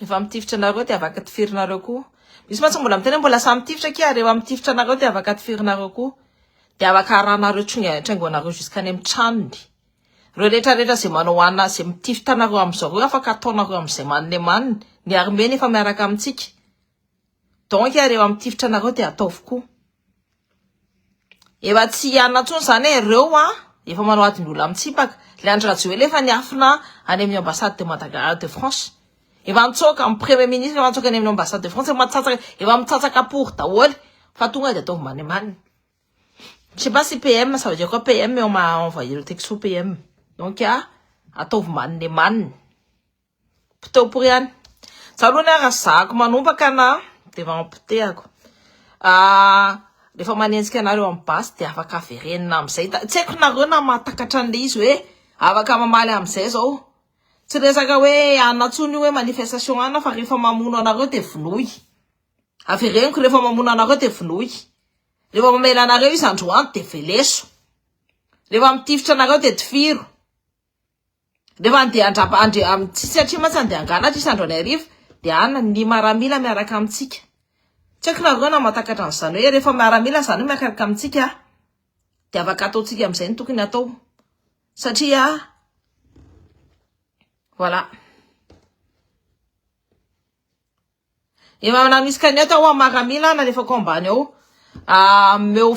Rehefa mitifitra anareo dia afaka tifirinareo koa. Misy mantsy mbola miteny hoe mbola samy mitifitra akia, rehefa mitifitra anareo dia afaka tifirinareo koa. Dia afaka arahanareo traingoanareo jusqu'any amin'ny tranony. Ireo rehetra rehetra izay manao ana izay mitifitra anareo amin'izao ireo afaka ataonareo amin'izay maniny maniny. Ny armée nefa miaraka amintsika. Donc rehefa mitifitra anareo dia ataovy koa. Efa tsy hianina intsony izany e, ireo a efa manao adin'ny olona mitsipaka. Ilay Andry Rajoelina efa niafina any amin'ny ambassade de Madagascar de France. Efa nitsoaka amin'ny premier ministre efa nitsoaka any amin'ny ambassade de France efa mitsatsaka efa mitsatsaka pory daholo fa tonga dia ataovy manimanina. Je sais pas si PM ça veut dire quoi PM mais on m'a envoyé le texto PM. Donc a ataovy manimanina. Mpiteo-pory ihany. Za aloha ny raha zahako manompaka na dia efa mampitehako. Ah, rehefa manenjika anareo amin'ny basy dia afaka averenina amin'izay. Tsy haiko nareo na mahatakatra an'ilay izy hoe afaka mamaly amin'izay zao. Tsy resaka hoe anona intsony io hoe manifestation anona fa rehefa mamono anareo dia vonoy. Avereniko rehefa mamono anareo dia vonoy. Rehefa mamela anareo izy androany dia veleso. Rehefa mitifitra anareo dia tifiro. Rehefa andeha handrapa andre tsy satria mantsy andeha hangalatra izy andro any hariva dia any ny maramila miaraka amintsika. Tsy haiko nareo na mahatakatra an'izany hoe rehefa maramila izany miaraka amintsika dia afaka ataontsika amin'izay ny tokony atao. Satria voilà. Efa nanisy cagnotte ao amin'ny maramila nalefako ambany ao. Ameo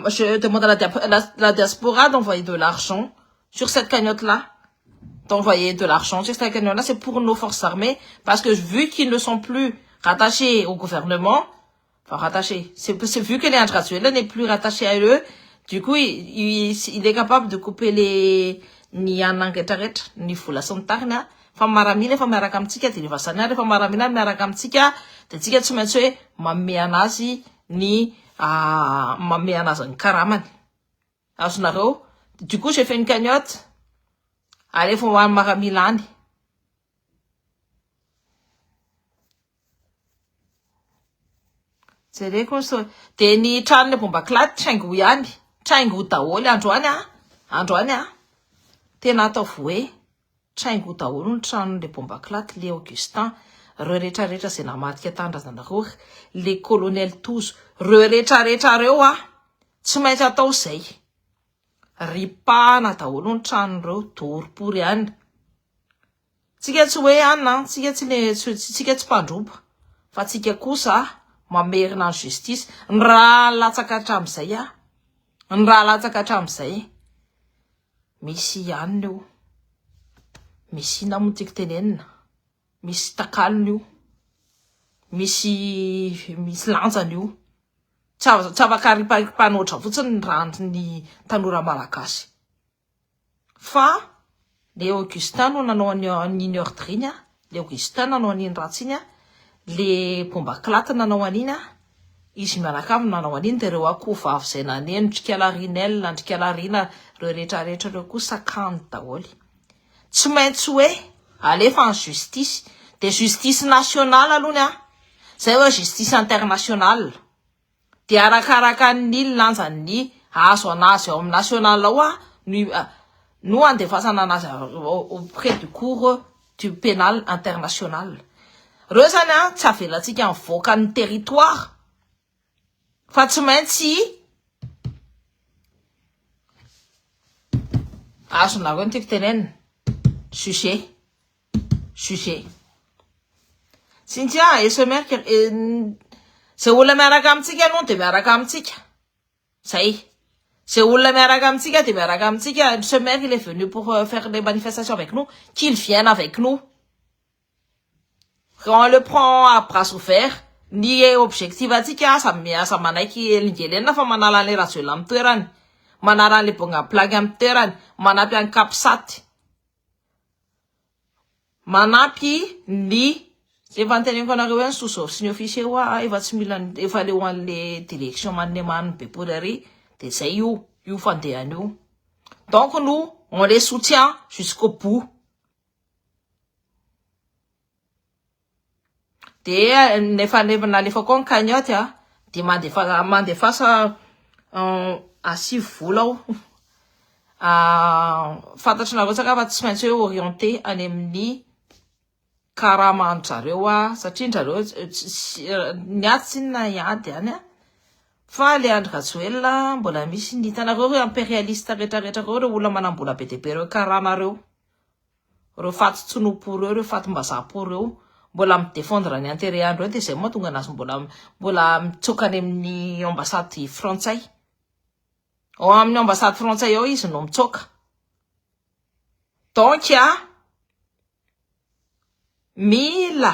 je demande à la, la, la diaspora d'envoyer de l'argent sur cette cagnotte là. D'envoyer de l'argent sur cette cagnotte là, c'est pour nos forces armées parce que vu qu'ils ne sont plus rattachés au gouvernement, enfin rattachés, c'est vu que les Andry Rajoelina n'est plus rattaché à eux, du coup il, il, il est capable de couper les ny anana rehetrarehetra, ny vola sy ny tariny Fa maramila efa miaraka amintsika dia rehefa zany ary rehefa maramila miaraka amintsika dia tsika tsy maintsy hoe manome anazy ny manome anazy ny karamany. Azonareo? Du coup j'ai fait une cagnotte alefa ho an'ny maramila any. Jereko ny story. Dia ny tranon'ilay bomba clad traingo ihany. Traingo daholo androany a. Androany a. Tena ataovy hoe traingo daholo ny tranon'ilay bomba clad, le Augustin, reo rehetra rehetra izay namadika tanindrazana reo, le colonel Tozo, reo rehetra rehetra reo a. Tsy maintsy atao izay. Ripahana daholo ny tranon'ireo, doro-pory ihany. Tsika tsy hoe an an, tsika tsy le tsika tsy mpandroba fa tsika kosa mamerina ny justice. Ny raha latsaka hatramin'izay an, ny raha latsaka hatramin'izay misy ihany io, misy inona moa no tiako tenenina, misy takalony io, misy misy lanjany io, tsy tsy afaka ariparipana ohatran'ny fotsiny ny ràn'ny tanora malagasy. Fa le Augustin no nanao an'iny ordre iny a, le Augustin nanao an'iny ratsy iny a, le bomba clate nanao an'iny a, izy mianakavy no nanao an'iny, de reo akoho vavy izay naneno ndrikala Rinel, ndrikala Rina, reo rehetra rehetra reo koa sakany daholo. Tsy maintsy hoe alefa en justice, de justice nationale aloha ny a, zay vao justice internationale. Dia arakaraka ny lanjan'ny azo anazy ao amin'ny national ao no no andefasana anazy auprès du cour du pénal international. Reo zany a tsy avelantsika mivoaka ny territoire fa tsy maintsy azonareo ny tiako tenenina sujet Sujet. Cynthia, et ce mec, zay olona miaraka amintsika aloha dia miaraka amintsika. Zay. Zay olona miaraka amintsika dia miaraka amintsika. Ce mec, il est venu pour euh, faire les manifestations avec nous. Qu'il vienne avec nous. On le prend à bras ouverts. Ny objectif antsika asa miasa manaiky elingelenina fa manala an'ilay Rajoelina amin'ny toerany. Manala an'ilay bonga plaque amin'ny toerany. Manampy an'i Capsat. Manampy ny efa noteneniko anareo hoe ny sous sy ny officier hoa efa tsy mila efa leo an'le direction manemany be pory ary de zay io io fandehany io donc nous on les soutient jusqu'au bout De nefa nalefa koa ny cagnotte a, de mandefa mandefasa asio vola ao. Fantatrinareo tsara fa tsy maintsy hoe orienté any amin'ny karaman-dry zareo a, satria ndry zareo ny aty tsinona hiady any a, fa le Andry Rajoelina mbola misy ny hitanareo ireo imperialiste rehetra rehetra ireo, ireo olona manam-bola be dia be ireo karana ireo, ireo faty tsinopo ireo, ireo fatim-bazaha po ireo, mbola mi-defendre ny intérêt andreo dia izay mahatonga anazy mbola mbola mitsoaka any amin'ny ambassade frantsay. Ao amin'ny ambassade frantsay ao izy no mitsoaka. Donc a mila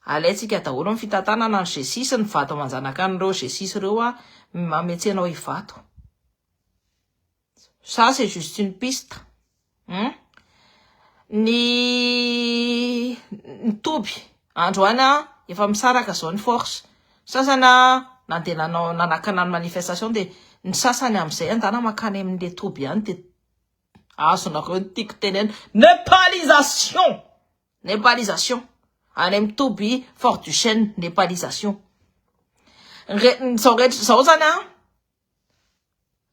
alaintsika daholo ny fitantanana ny G6 ny vady aman-janaka an'ireo G6 ireo a mametsenao Ivato. Ça c'est juste une piste. Hmm? Ny ny toby androany a efa misaraka zao ny force. Sasany a nandeha nanao nanakana ny manifestation dia ny sasany amin'izay andana makany amin'le toby ihany dia azonareo ny tiako tenena nepalisation nepalisation any amin'ny toby Fort Duchesne nepalisation. Re, zao rehetra zao zany a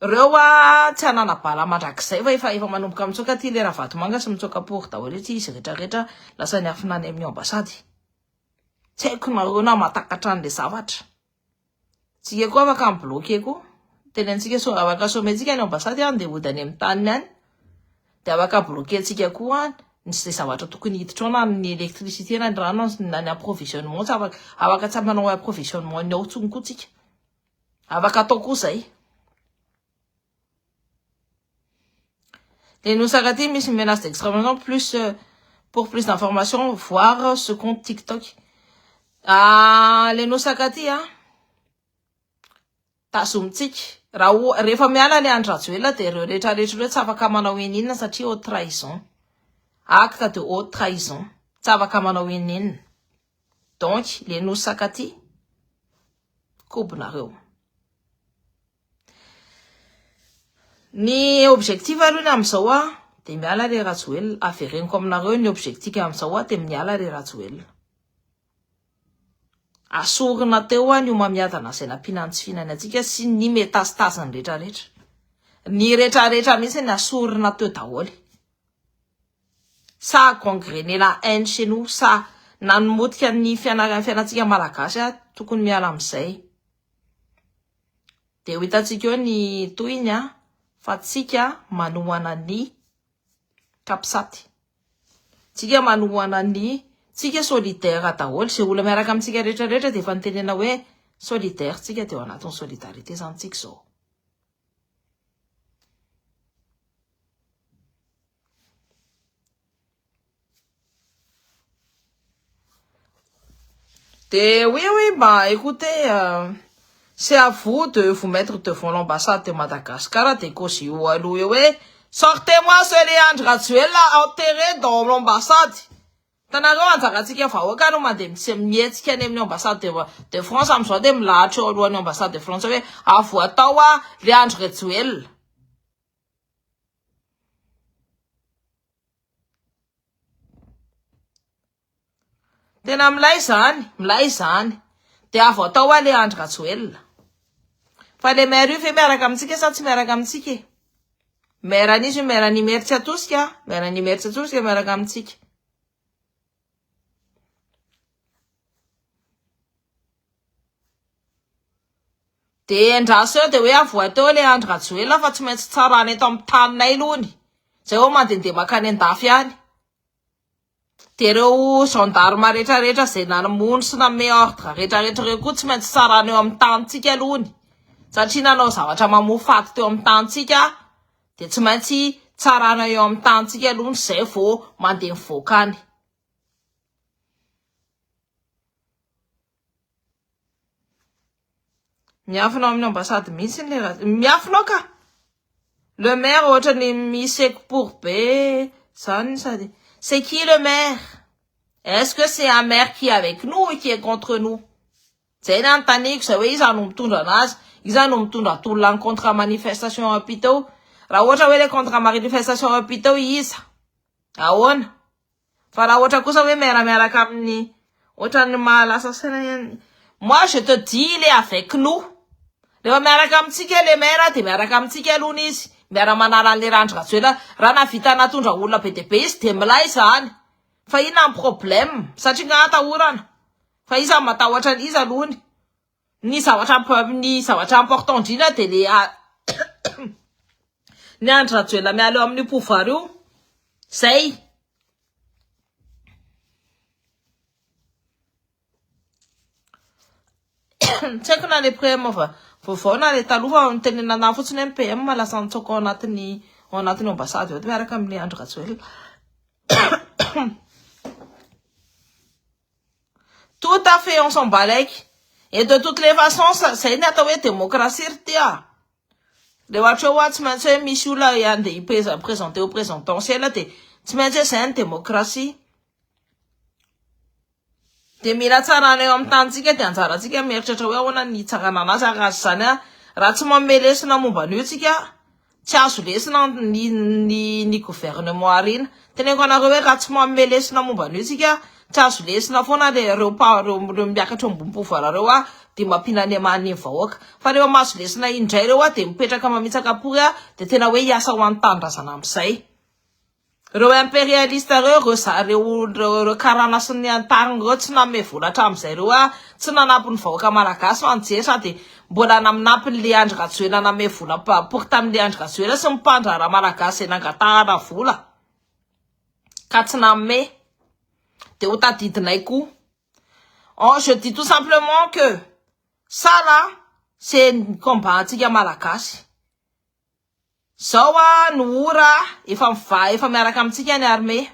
Reo a tsy hanana bala mandrakizay fa efa efa manomboka mitsoaka aty le Ravatomanga sy mitsoaka pory daholo etsy izy rehetra rehetra lasa niafina any amin'ny ambasady. Tsy haiko nareo na mahatakatra an'le zavatra. Tsika koa afaka mi-bloquer koa. Tenentsika so afaka somentsika ny ambasady an dia hody any amin'ny taniny any. Dia afaka bloquer-tsika koa ny izay zavatra tokony hiditra ao na ny électricité na ny rano na ny approvisionnement tsy afaka afaka tsy manao approvisionnement ny ao intsony koa tsika. Afaka atao koa zay. Le nosaka ty misy menace d'extrême plus euh, pour plus d'informations voir ce compte TikTok. Ah, le nosaka ty ah. Tazomintsika. Raha o rehefa miala le Andry Rajoelina dia ireo rehetra rehetra ireo tsy afaka manao ininona satria haute trahison. Acte de haute trahison. Tsy afaka manao ininona. Donc le nosaka ty kobonareo. Ny objectif aloha ny amin'izao a dia miala le Rajoelina, avereniko aminareo ny objectif amin'izao a dia miala le Rajoelina. Asorina teo a ny homamiadana izay nampiana ny tsy fihinany antsika sy ny metastase-ny rehetrarehetra. Ny rehetrarehetra mihitsy ny asorina teo daholo. Ça a gangrené la haine chez nous, ça nanomotika ny fiainantsika malagasy a, tokony miala amin'izay. Dia ho hitantsika eo ny tohiny a, fa tsika manohana ny capsat. Tsika manohana ny, tsika solidaire daholo, izay olona miaraka amintsika rehetra rehetra dia efa nitenena hoe solidaire tsika dia ao anatin'ny solidarité izany tsika izao. De oui, oui, bah écoutez, euh, c'est à vous de vous mettre devant l'ambassade de Madagascar, de cause io aloha eo hoe sortez-moi ce Andry Rajoelina enterré dans l'ambassade. Hitanareo anjarantsika vahoaka no mandeha mihetsika any amin'ny ambassade de, de France amin'izao dia milahatra eo alohan'ny ambassade de France hoe avoatao a le Andry Rajoelina. Tena milay zany, milay zany. Dia avoatao hoa le Andry Rajoelina. Fa le maire io ve miaraka amintsika sa tsy miaraka amintsika e? Maire an'izy io, maire an'Imerintsiatosika, maire an'Imerintsiatosika miaraka amintsika. Dia endraso eo dia hoe avoay teo ilay Andry Rajoelina fa tsy maintsy tsarana eto amin'ny taninay lohany. Zay vao mandehandeha mankany an-dafy any. Dia ireo gendarme rehetrarehetra izay namono sy nanome ordre rehetrarehetra ireo koa tsy maintsy tsarana eo amin'ny tanintsika alohany. Satria nanao zavatra mamoa faty teo amin'ny tanintsika dia tsy maintsy tsarana eo amin'ny tanintsika alohany izay vao mandeha mivoaka any. Miafina ao amin'ny ambassade mihitsy le ra miafina ao ka. Le maire ohatra ny misekopory be zany sady c'est qui le maire? Est-ce que c'est un maire qui est avec nous ou qui est contre nous? Zay ny anontaniako zay hoe iza no mitondra anazy, iza no mitondra tolona ny contre manifestation ampita eo. Raha ohatra hoe le contre manifestation ampita eo iza? Ahoana? Fa raha ohatra kosa hoe miara miaraka amin'ny ohatran'ny mahalasa saina ihany. Moi je te dis il est avec nous. Rehefa miaraka amintsika le maire dia miaraka amintsika aloha izy. Miara manala an'le Randry Rajoelina. Raha nahavita natondra olona be dia be izy dia milay izany. Fa inona ny problème? Satria nga atahorana? Fa iza no matahotra an'iza alohany? Ny zavatra ny zavatra important indrindra dia le ny Andry Rajoelina miala eo amin'io pouvoir io. Zay. Tsy haiko na le PM vaovao na le taloha fa nitenenana anahy fotsiny hoe ny PM lasa nitsoaka ao anatin'ny ao anatin'ny ambassade ao miaraka amin'i Andry Rajoelina. Tout à fait, on s'en balèque. Et de toutes les façons, zay ny atao hoe démocratie ry ty a. Le ohatra hoe tsy maintsy hoe misy olona andeha hi-présenter au présidentiel dia tsy maintsy hoe zay ny démocratie. Dia mila tsarana eo amin'ny tanintsika dia anjarantsika mieritreritra hoe ahoana ny hitsarana anazy ary raha tsy izany raha tsy manome lesona momba an'io tsika tsy azo lesona ny ny ny gouvernement arina. Teneniko anareo hoe raha tsy manome lesona momba an'io tsika tsy azo lesona foana le reo pa reo reo miakatra eo ambony pouvoir reo a dia mampinanema ny vahoaka. Fa rehefa mahazo lesona indray reo a dia mipetraka mamitsaka pory a dia tena hoe hiasa ho an'ny tanindrazana amin'izay. Reo imperialiste reo, reo za reo reo reo karana sy ny antariny reo tsy nanome vola hatramin'izay reo a, tsy nanampy ny vahoaka malagasy fa nijery sady mbola naminampy ny le Andry Rajoelina nanome vola pory tamin'ny le Andry Rajoelina sy ny mpandraharaha malagasy izay nangatahana vola ka tsy nanome de ho tadidinay koa. Oh, je dis tout simplement que ça là c'est ny combat antsika malagasy. Zao a no ora efa mivaha efa miaraka amintsika ny armée.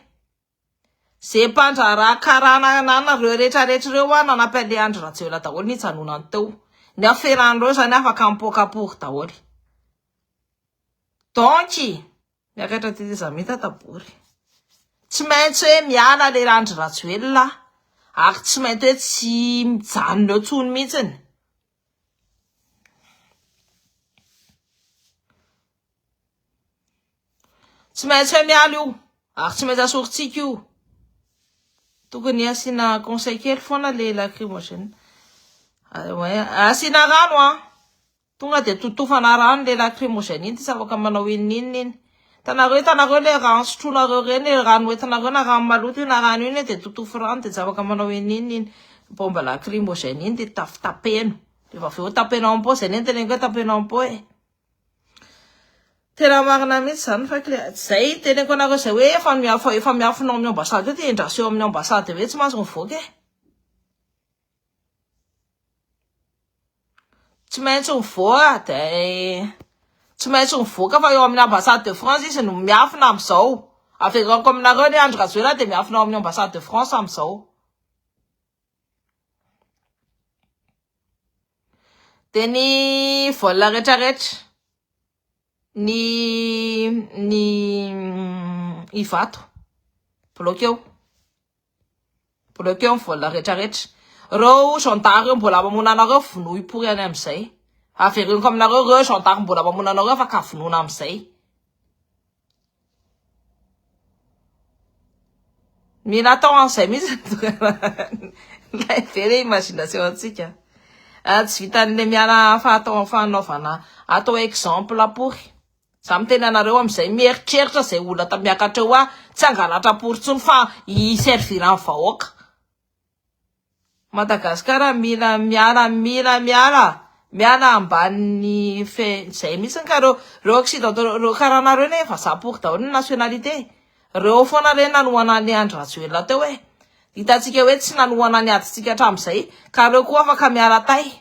Ze mpandraharaha karana nana reo rehetra rehetra reo a nanampy an'le Andry Rajoelina daholo nijanonany teo. Ny aferan'ireo zany afaka mipoaka pory daholo. Donc miakatra tetezamita tabory. Tsy maintsy hoe miala le Andry Rajoelina ary tsy maintsy hoe tsy mijanona eo tsony mihitsiny. Tsy maintsy hoe miala io ary tsy maintsy asorintsika io. Tokony asiana conseil kely foana le lacrymogène. Ouais, asiana rano an. Tonga dia totofana rano le lacrymogène iny tsy afaka manao inona iny. Hitanareo hitanareo le rano sotroinareo ireny, le rano hoentinareo na rano maloto io na rano iny dia totofy rano dia tsy afaka manao inona iny. Bombe lacrymogène iny dia tafitapeno. Rehefa avy eo tapeno am-po, zay anie teneniko hoe tapeno am-po e. Tena marina mihitsy zany fa kle, zay teneniko anareo zay hoe efa miafo efa miafina ao amin'ny ambassade eo dia endraso eo amin'ny ambassade eo hoe tsy mahazo mivoaka e. Tsy maintsy mivoaka dia tsy maintsy mivoaka fa eo amin'ny ambassade de France izy no miafina amin'izao. Averiko aminareo ny Andry Rajoelina dia miafina ao amin'ny ambassade de France amin'izao. Dia ny vol rehetrarehetra ny ny Ivato bloqué eo. Bloqueo ny vol retraretra. Reo gendarme reo mbola mamono anareo vonoy pory any amizay. Averiniko aminareo reo gendarme mbola mamono anareo afaka vonoina amizay. Mila atao an'izay mihitsy lay be le imagination antsika. Ah, tsy vitan'le miala fa atao fanaovana atao exemple pory. Za miteny anareo amizay mieritreritra zay olona ta miakatra eo ah tsy hangalatra pory tsony fa hi servir ny vahoaka. Madagascar mila miala mila miala miala ambanin'ny fe zay mihitsy ka reo reo occidentaux reo karana reo ne vazaha pory daholo ny nationalité reo foana re nanohana an'i Andry Rajoelina teo e hitantsika hoe tsy nanohana ny adintsika hatramin'izay ka reo koa afaka miala tay.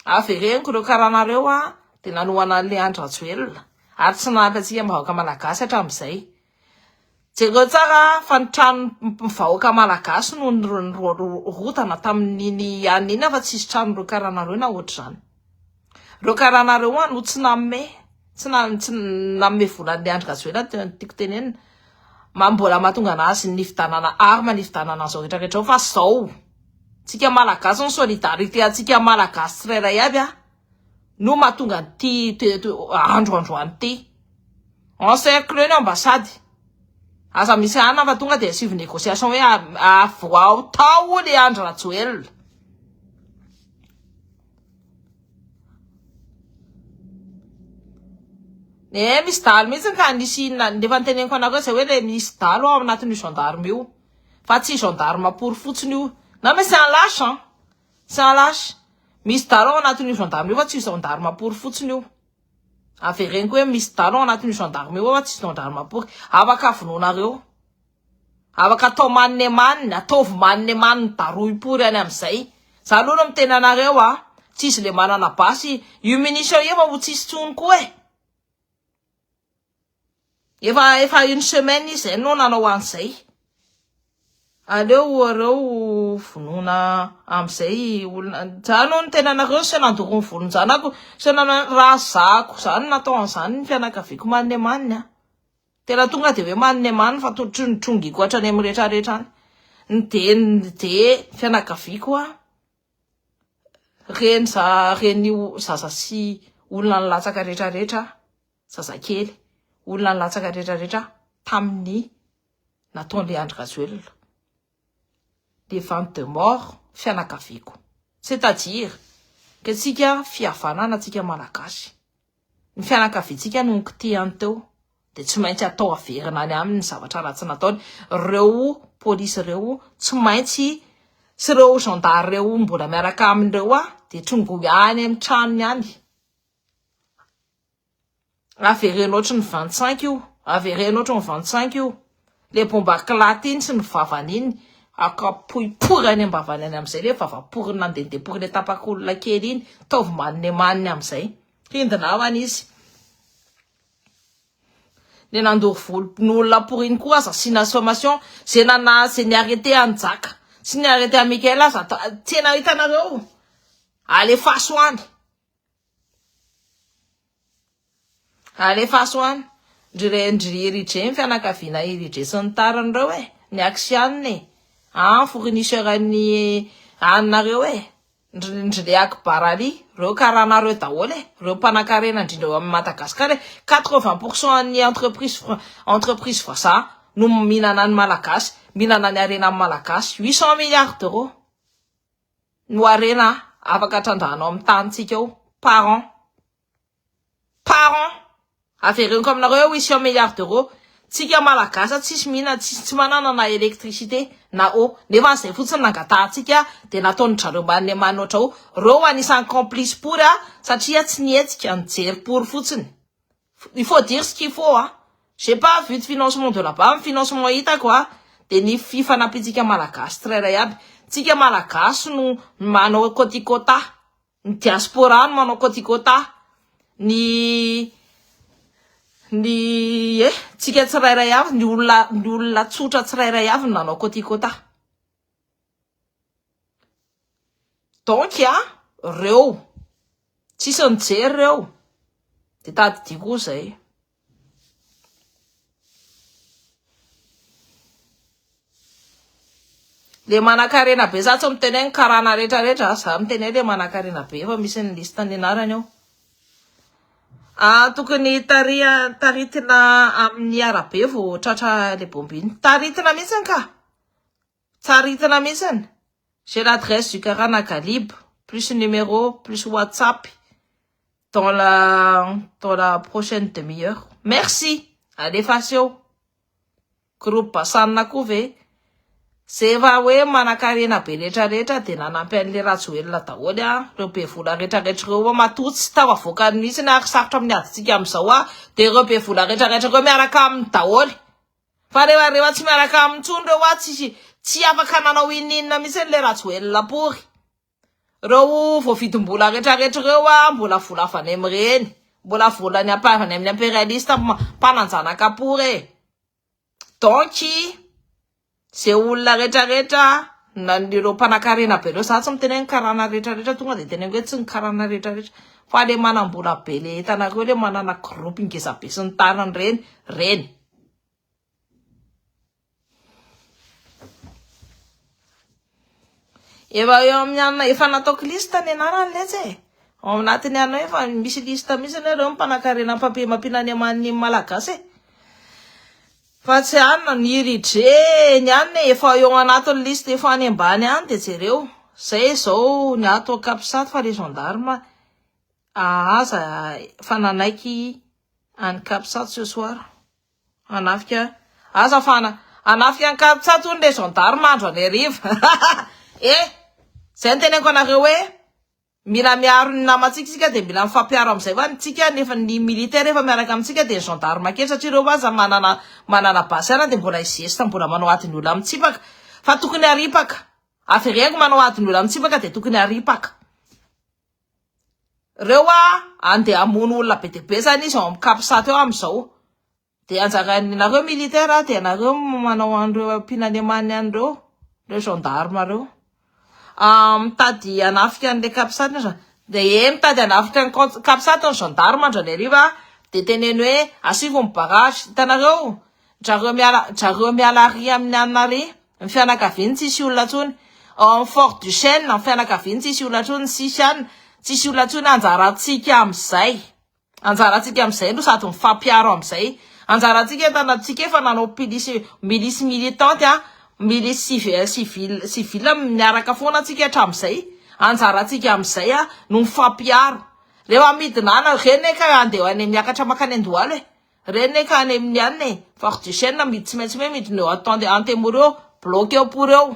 Avereniko ireo karana ireo a dia nanohana an'i Andry Rajoelina ary tsy nanampy antsika vahoaka malagasy hatramin'izay. Jereo tsara fa ny tranon'ny vahoaka malagasy no nirodana tamin'iny alina iny fa tsisy tranon'ireo karana ireo na ohatr'izany. Ireo karana ireo a no tsy nanome tsy tsy nanome vola an'i Andry Rajoelina no tiako tenenina. Mbola mahatonga anazy nividanana arme nividanana an'izao rehetra rehetra izao fa izao Tsika malagasy ny solidarité antsika malagasy tsirairay aby a no mahatonga an'ity andro androany ity. Encercler ny ambassade. Aza misy anana fa tonga dia asivy négociation hoe avoaho tao le Andry Rajoelina. Eh misy dalo mihitsy ka nisy efa niteneniko anareo zay hoe le misy dalo ao anatin'io gendarme io. Fa tsy gendarme pory fotsiny io. Non mais c'est un lâche hein. C'est un lâche. Misy dalo ao anatin'io gendarme io fa tsy gendarme pory fotsiny io. Avereniko hoe misy dalo ao anatin'io gendarme io fa tsy gendarme pory. Afaka vonoinareo. Afaka atao manine maniny, ataovy manine maniny daroy pory any amin'izay. Za aloha no miteny anareo a, tsisy le manana basy, io munition io efa ho tsisy tsony koa e. Efa efa une semaine izy zay no nanao an'izay. Aleo areo vonoina amin'izay olona. Za no niteny anareo se nandoro ny volon-janako, se nana raha zahako zany natao an'izany ny fianakaviako manine maniny a. Tena tonga de hoe manine maniny fa to nitrongiako hatrany amin'ny rehetrarehetra any. Ny de ny de fianakaviako a. Reny za reny zaza sy olona nilatsaka rehetrarehetra. zazakely, olona nilatsaka rehetra rehetra tamin'ny nataon'le Andry Rajoelina. Le vente de mort fianakaviako. C'est à dire que tsika fihavanana tsika malagasy. Ny fianakaviantsika no nikitihany teo de tsy maintsy atao averina any aminy ny zavatra ratsy nataony. Reo polisy reo tsy maintsy sy reo gendarme reo mbola miaraka aminy reo a de trongoy any amin'ny tranony any. Avereno ohatry ny 25 io. Avereno ohatry ny 25 io. Le bomba éclate iny sy ny vavany iny. Akapoipory any am-bavany any amizay le vavaporiny nandehandeha le tapak'olona kely iny. Taovy manine maniny amizay. Hindina ao any izy. Le nandoro volo n'olona poriny koa aza asiana sommation. Ze nana ze ni arrêté an'i Jaka sy ni arrêté an'i Michael aza tena hitanareo. Alefaso any. Alefaso any. Ndry ndry Iridre ny fianakaviana Iridre sy ny tariny reo e. Ny Axian e. Ah fournisseur ny anareo e. Ndry ndry le Akbar Ali reo karanareo daholo e. Reo mpanakarena indrindra eo amin'ny Madagascar e. 80% ny entreprise entreprise vazaha no mihinana ny malagasy, mihinana ny harena amin'ny malagasy. 800 milliards d'euros. no harena afaka trandrahanao amin'ny tanintsika ao par an par an avereniko aminareo hoe 800 milliards d'euros tsika malagasy tsisy mihina tsisy tsy manana na électricité na eau nefa izay fotsiny nangatahantsika dia nataon'ny zareo mban'ny amany ohatra ao reo anisan'ny complice pory a satria tsy nihetsika nijery pory fotsiny il faut dire ce qu'il faut a j'ai pas vu de financement de là-bas ny financement hitako a de ny fifanampiantsika malagasy tsirairay aby tsika malagasy no manao kotikota ny diaspora no manao kotikota ny ny eh tsika tsirairay avy ny olona ny olona tsotra tsirairay avy no nanao kotikota donc a reo tsisy nijery reo de tadidio koa zay le manankarena be za tsy miteny hoe ny karana rehetrarehetra za miteny hoe le manankarena be efa misy ny liste ny anarany eo ah tokony taria taritina amin'ny arabe vao tratra le bombe iny taritina mihitsiny ka taritina mihitsiny j'ai l'adresse du karana Galib plus numéro plus WhatsApp dans la dans la prochaine demi-heure merci alefaso eo groupe Basanina koa ve zay efa hoe manankarena be rehetrarehetra de nanampy an'le Rajoelina daholo a reo be vola rehetrarehetra reo matoa tsy tafavoaka mihitsy ary sarotra amin'ny adintsika amin'izao a de reo be vola rehetrarehetra reo miaraka aminy daholo fa rehefa rehefa tsy miaraka aminy intsony reo a tsisy tsy afaka nanao ininona mihitsy le Rajoelina pory reo voavidim-bola rehetrarehetra reo a mbola vola avy any amin'ireny mbola vola ny avy any amin'ny impérialiste mpananjanaka pory e donc zay olona rehetrarehetra na ireo mpanankarena be reo za tsy miteny hoe ny karana rehetrarehetra tonga de teneniko hoe tsy ny karana rehetrarehetra fa le manam-bola be le hitanareo le manana groupe ngeza be sy ny tariny reny reny efa eo amin'ny anona efa nataoko liste ny anarany letsy e ao anatin'ny anona efa misy liste mihitsy ny reo mpanankarena mpampimapina ny aman'ny malagasy e fa tsy anona ny ridre ny anona efa eo anatin'ny liste efa any ambany any de jereo zay zao ny ato Capsat fa les gendarmes aza fa nanaiky any Capsat ce soir hanafika aza fa Hanafika an'i Capsat hono le gendarme andro any hariva. Eh! Zay no teneniko anareo hoe mila miaro ny namantsika isika dia mila mifampiaro amin'izay fa tsika nefa ny militaire efa miaraka amintsika dia ny gendarme kely satria ireo aza manana manana basy ihany dia mbola hizesta mbola manao adin'ny olona mitsipaka fa tokony haripaka. Avereko manao adin'ny olona mitsipaka dia tokony haripaka. Reo a andeha hamono olona be dia be zany izy ao amin'ny Capsat eo amin'izao. Dia anjaran'ny nareo militaire dia nareo manao an'ireo ampiana-nemany an'ireo, ireo gendarme ireo. Ah, mitady hanafika an'ilay Capsat ny dia eh mitady hanafika ny Capsat ny gendarme andro any hariva dia teneno hoe asivo ny barrage. Hitanareo? Zareo miala zareo miala ary amin'ny anona ary ny fianakaviany tsisy olona tsony ao amin'ny fort du chêne ny fianakaviany tsisy olona tsony tsisy any tsisy olona tsony anjarantsika amin'izay anjarantsika amin'izay no sady mifampiaro amin'izay anjarantsika entana-tsika efa nanao pilisy milisy militante a milisy civil civil miaraka foana antsika hatramin'izay anjarantsika amin'izay a no mifampiaro rehefa midina any reny ka andeha any miakatra makany Andohalo e Reny ne ka any amin'ny anona e, fort du chêne midy tsy maintsy hoe midina eo attend Antemoro eo, bloqueo pour eo.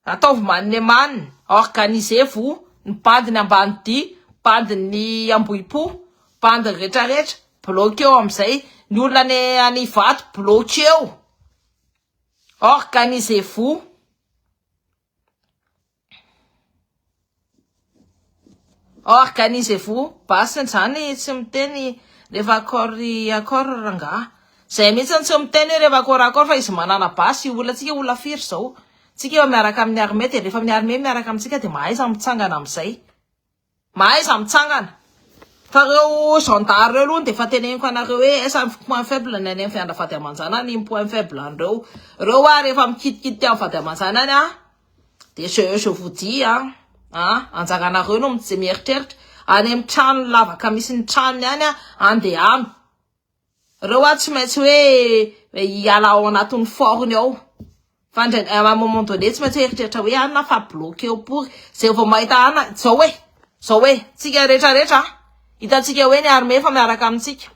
Ataovy manne manne, organisez vous, ny bandiny Ambanidia, bandiny Ambohipo, bandiny retraretra, bloqueo amizay, ny olona any any Ivato bloqueo, organisez vous. Organisez-vous, basiny zany tsy miteny rehefa accord accord rangaha. Zay mihitsy tsy miteny hoe rehefa accord accord fa izy manana basy olona tsika olona firy zao. Tsika efa miaraka amin'ny armée de rehefa ny armée miaraka amintsika de mahaiza mitsangana amin'izay. Mahaiza mitsangana. Fa reo gendarme reo aloha de efa teneniko anareo hoe aiza ny point faible ny any amin'ny fiandra vady aman-janany ny point faible an'ireo. Reo a rehefa mikitikitika amin'ny vady aman-janany a de je vous dis a a anjaranareo no mieritreritra any amin'ny trano lavaka misy ny tranony any a andehano. Reo a tsy maintsy hoe hiala ao anatin'ny forny ao. Fa ndray à un moment donné tsy maintsy eritreritra hoe anona fa bloqué eo pory. Zay vao mahita ana zao hoe zao hoe tsika rehetrarehetra hitantsika hoe ny armée efa miaraka amintsika.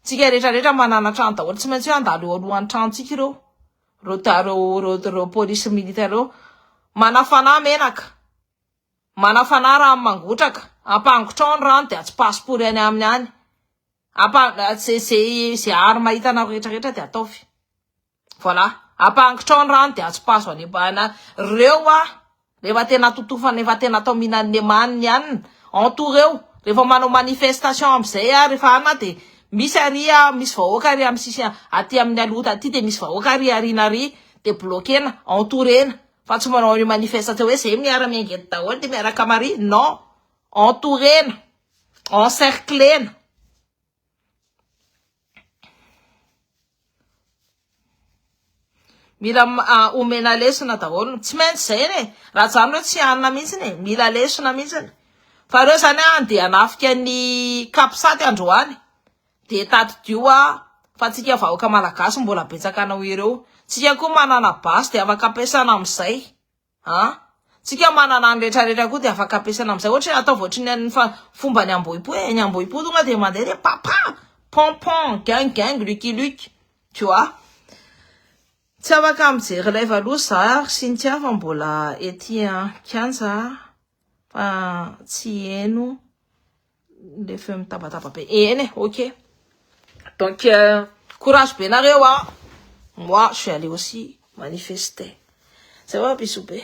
Tsika rehetrarehetra manana trano daholo tsy maintsy hoe handalo eo alohan'ny tranontsika ireo. Reo reo reo polisy militaire reo. Manafana menaka. Manafana rano mangotraka. Ampangotrao ny rano dia atsipasopory any aminy any. Ampa ze ze ze arme hitanao rehetrarehetra dia ataovy. Voilà. Ampangotrao ny rano dia atsipaso any ambana. Reo a rehefa tena totofana efa tena atao mihinan'ny maniny anina. Entoureo. Rehefa manao manifestation amin'izay a rehefa ana dia misy ary a misy vahoaka ary amin'ny sisy aty amin'ny aloha aty dia misy vahoaka ary ariana ary dia bloquena, entourena. Fa tsy manao an'io manifestation hoe zay miara-miainga eto daholo dia miaraka mari. Non. Entourena. Encerclena. Mila omena lesona daholo. Tsy maintsy zay e. Raha zany hoe tsy hanina mihitsy e. Mila lesona mihitsy. Fa reo zany a andeha hanafika ny Capsat androany. Dia tadidio a fa tsika vahoaka malagasy mbola betsaka anao ireo. Tsika koa manana basy dia afaka ampiasana amin'izay. A! Tsika manana ny retraretra koa dia afaka ampiasaina amin'izay. Ohatra hoe ataovy ohatry ny an'ny fomba ny Ambohipo e. Ny Ambohipo tonga dia mandeha dia papa, pon pon, gang gang, lucky luck. Tu vois? Tsy afaka mijery live aloha za ry Cynthia fa mbola ety an-kianja fa tsy heno le feo mitabataba be. Eny e, ok. Donc, courage be nareo a. Moi, je suis allée aussi manifester. Ça va, bisous be.